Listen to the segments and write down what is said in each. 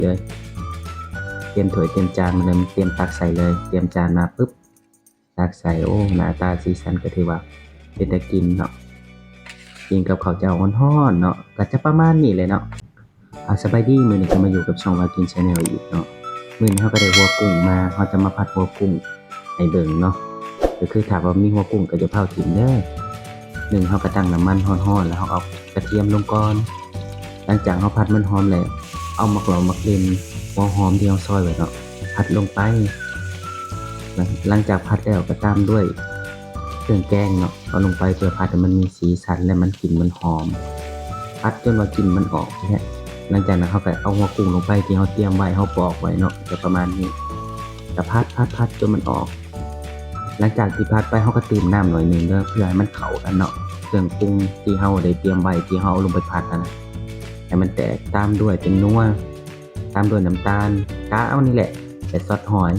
ເລີຍ ຕຽມຖ້ວຍຕຽມຈານມາເລີຍ ຕຽມຕັກໃສ່ເລີຍ ຕຽມຈານມາປຶບ ຕັກໃສ່ ໂອ້ ໜ້າຕາສີສັນກໍຖືວ່າເປັນຕາກິນເນາະ ກິນກັບເຂົ້າເຈົ້າຮ້ອນໆເນາະ ກໍຈະປະມານນີ້ແຫຼະເນາະ. ອາ ສະບາຍດີ ມື້ນີ້ກໍມາຢູ່ກັບຊ່ອງວ່າກິນ Channel ອີກເນາະ. ມື້ນີ້ເຮົາກໍໄດ້ຫົວກຸ້ງມາ ເຮົາຈະມາຜັດຫົວກຸ້ງໃຫ້ເບິ່ງເນາະ ກໍຄືຖ້າວ່າມີຫົວກຸ້ງກໍຢ່າເຜົາຖິ້ມເດີ. ໜຶ່ງ ເຮົາກໍຕັ້ງນ້ຳມັນຮ້ອນໆ ແລ້ວເຮົາເອົາກະທຽມລົງກ່ອນ. ຫຼັງຈາກເຮົາຜັດມັນຫອມແລ້ວ ເອົາໝາກຫຼໍ່ໝາກເລັ່ນ ຫົວຫອມທີ່ເຮົາຊອຍໄວ້ເນາະ ຜັດລົງໄປ. ຫຼັງຈາກຜັດແລ້ວກໍຕາມດ້ວຍເຄື່ອງແກງເນາະ ເອົາລົງໄປເພື່ອຜັດໃຫ້ມັນມີສີສັນ ແລະ ມັນ ກິ່ນມັນຫອມ ຜັດຈົນວ່າກິ່ນມັນອອກແທ້. ຫຼັງຈາກນັ້ນເຮົາກໍເອົາຫົວກຸ້ງລົງໄປທີ່ເຮົາຕຽມໄວ້ ເຮົາປອກໄວ້ເນາະ ຈະປະມານນີ້ ກໍຜັດໆໆຈົນມັນອອກ. ຫຼັງຈາກທີ່ຜັດໄປ ເຮົາກໍຕື່ມນ້ຳໜ້ອຍໜຶ່ງເດີ ເພື່ອໃຫ້ມັນເຂົ້າກັນເນາະ ເຄື່ອງປຸງທີ່ເຮົາໄດ້ຕຽມໄວ້ ທີ່ເຮົາເອົາລົງໄປຜັດຫັ້ນນະ ໃຫ້ມັນແຕກ ຕາມດ້ວຍແປ້ງນົວ ຕາມດ້ວຍນ້ຳຕານ ກະເອົານີ້ແຫຼະ ແຕ່ຊອດຫອຍ.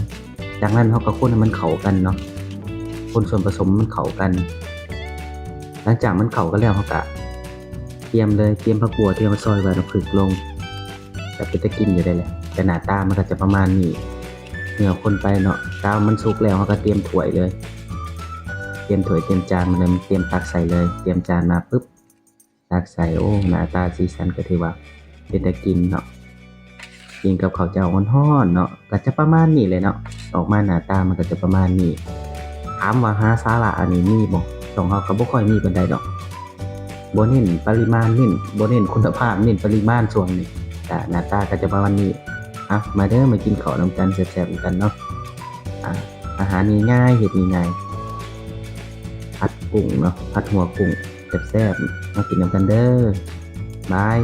ຈາກນັ້ນເຮົາກໍຄົນໃຫ້ມັນເຂົ້າກັນເນາະ ຄົນສ່ວນປະສົມໃຫ້ມັນເຂົ້າກັນ. ຫຼັງຈາກມັນເຂົ້າກັນແລ້ວ ເຮົາກະຕຽມເລີຍ ຕຽມຜັກບົ່ວທີ່ເຮົາຊອຍໄວ້ເນາະ ຜຶກລົງ ກໍເປັນຕາກິນຢູ່ໄດ໋ແຫຼະ ແຕ່ໜ້າຕາມັນກໍຈະປະມານນີ້. ເມື່ອຄົນໄປເນາະ ກະວ່າມັນສຸກແລ້ວ ເຮົາກໍຕຽມຖ້ວຍເລີຍ ຕຽມຖ້ວຍຕຽມຈານມາເລີຍ ຕຽມຕັກໃສ່ເລີຍ ຕຽມຈານມາປຶບ ຕັກໃສ່ ໂອ້ ໜ້າຕາສີສັນກໍຖືວ່າເປັນຕາກິນເນາະ ກິນກັບເຂົ້າເຈົ້າຮ້ອນໆເນາະ ກໍຈະປະມານນີ້ແຫຼະເນາະ. ອອກມາໜ້າຕາມັນກໍຈະປະມານນີ້. ຖາມວ່າຫາສາລະອັນນີ້ມີບໍ່? ຊ່ອງເຮົາກໍບໍ່ຄ່ອຍມີປານໃດດອກ ບໍ່ເນັ້ນປະລິມານ ເນັ້ນ ບໍ່ເນັ້ນຄຸນນະພາບ ເນັ້ນປະລິມານຊ່ວງນີ້. ກະໜ້າຕາກໍຈະປະມານນີ້. ເອົາ ມາເດີ ມາກິນເຂົ້ານຳກັນ ແຊບໆນຳກັນເນາະ. ອາ ອາຫານງ່າຍໆ ເຮັດງ່າຍໆ ຜັດກຸ້ງເນາະ ຜັດຫົວກຸ້ງແຊບໆ ມາກິນນຳກັນເດີ ບາຍ.